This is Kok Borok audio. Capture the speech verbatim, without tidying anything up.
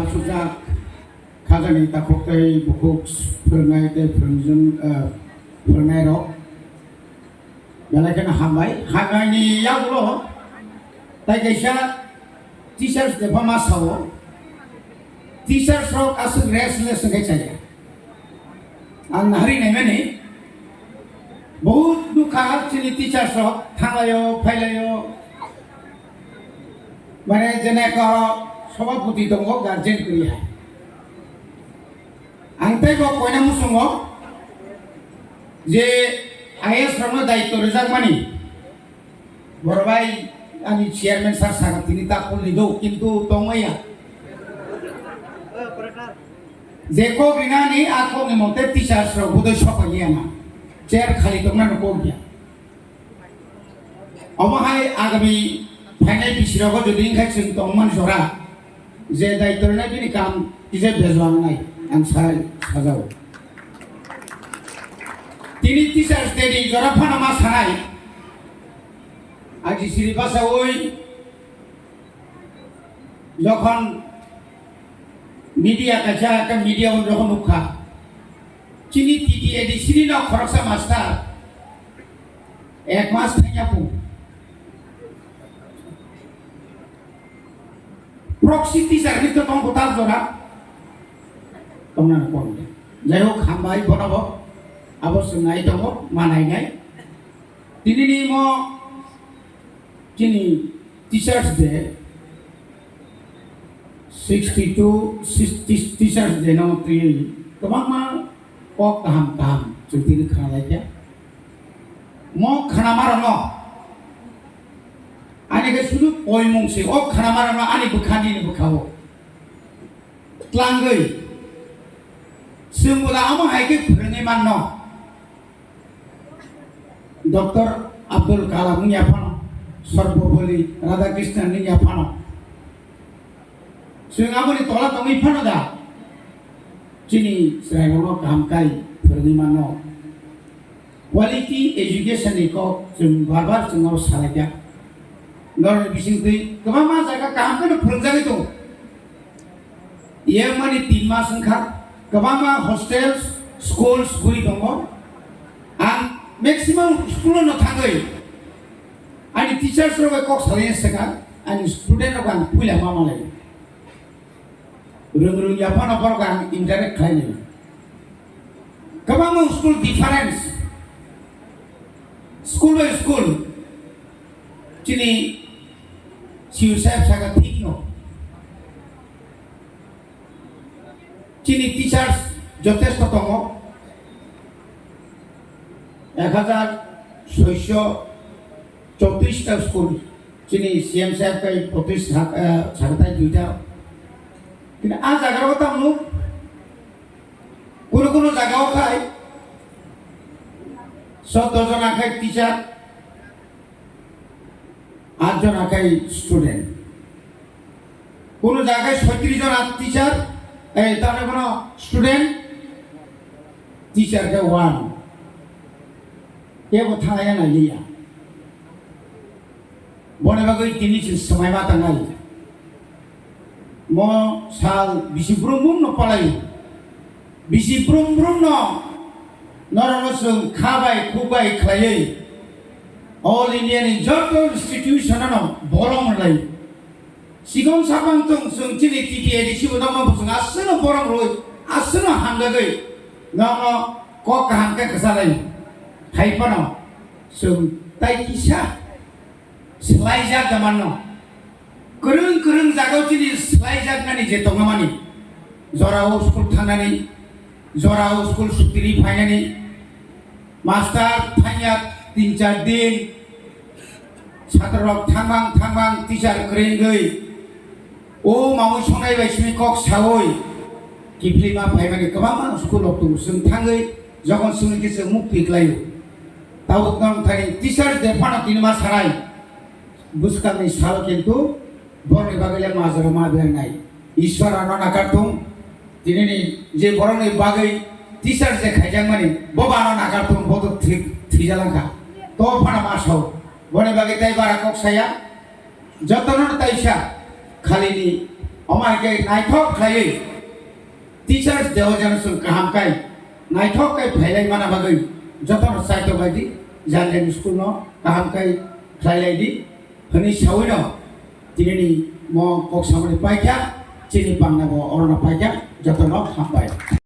Sujak khajani takhuk tei bukhuk phwrwngnai tei phwrwngjwng, eh, phwrwngnairok belai kheno hambai. Hambaini yagulo tai kaisa Teachers Day pha ma sao. Teachers rok aswk restless wngkhe chaya. Ang nahari naimani, bahut nukha chini teachers rok thanglaio, phailaio. Mane, jene ko sobhapoti tongo, guardian kwrwi hai. Ang tei bo koina muchungo je I A S rokno daityo rwjakmani. Borok bai ani chairman sir sakha tini ta khulni do, kintu tongmaya. Je kok rinani a kokni mote teachers rok budoi sokpaiya na. Chair khali tongna no kok ya. Omo hai agami phainai bisi rogo jodi wngkha chwng tongmani jora. Je daityo rwnai bini kam kisa bejo ang nai, ang sai sajao. Tini Teachers Day ni jora phano ma sanai, aji siri basaui jokhon media kaisa ekta media o jokhon nukha, chini T T A D C ni no khoroksa master ek mas thangya pu. Proxy teacher ni to tong kotal jora. Tongna kong. Jai hok, hambai bono bo. Abo swngnai tongo, manai nai. Tini ni mo chini Teachers Day, sixty two, sixty Teachers Day no twi kwbangma kok kaham kaham chwng tini khna lai kha. Mo khna ma rok no ani khe sudu poimung se, o khna ma rok no ani bwkha nini bwkha o tlangwi chwng bo da amo hai khe phwrwngwi manno. Doctor Abdul Kalam wngya phano, Sarvapalli Radhakrishnan wngya phano, chwng aboni tola tongwi phano da chini chwrairokno kaham kai phwrwngwi manno. Quality education ni kok chwng bar bar chwngno salaikha. Norokni bisingtwi kwbangma jaga kaham kheno phwrwngjagwi tongo. Yangmani tin mas wngkha, kwbangma hostels, schools guri tongo. Ang maximum school-o no thangwi ani teachers rok bai kok salai swkha, ani student rok ang puila ma malai. Rwng rwng ya phano borok ang interact khlai nai. Kwbangma school difference, school by school, chini C U saheb saka thik no. Chini teachers jotesto tongo, ek hajar soiso chowtris ta school, chini C M saheb kai potis sak-, eh, saktai duita. Kintu a jaga o tamo kunu kunu jaga o khai sotto jona khai teacher, at jona khai student. Kunu jaga soitris jona teacher, eh, tamo kono student, teacher khe one. Kebo thangya nai liya. Boni bagwi tini chwng swmai ma tangnai. Mo sal bisi brum brum no palai. Bisi brum brum no norokno chwng kha bai khuk bai khlaiwi All India ni joto institution no bolong rwlai. Sikon sapang tong chwng chini T T A D C bo nokno bo chwng aswkno borom rwui, aswkno hamjagwi nokno kok kaham khe kwchalai. Hai phano chwng tai kisa swlaijak da manno. Kwrwng kwrwng jagao chini swlaijaknani je tongmani, jorao school thangnani, jorao school sutiri phainani, master thangya tin char din, chhatrorok thangmang thangmang teacher kwrwngwi o mamui songnai bai simi kok saui kiphilima phaimani kwbangma school rok tongo. Chwng thangwi jokhon swngwi khe chwng muk twi klaio. Tabuk nang thani teacher de phano tini ma sanai. Bwskangni salo kintu borokni bagwi le majra ma bernai. Ishwar ano nakar thung, tinini je borokni bagwi teacher je khaijakmani, bo ba ano nakar thung, bo to thwi-, thwijalangkha. To phano ma sao. Boni bagwi tai bara kok saya, jotono taisa khalini Omo hai khe naithok khlaiwi Teachers Day o jeno chwng kaham khe naithok khe phailai mana bagwi jotono chaito bai di, Jandani school no kaham khe khlai lai di hwnwi sawino tinini mo kok samani paikha, chini pangna bo orono paikha, jotono hambai.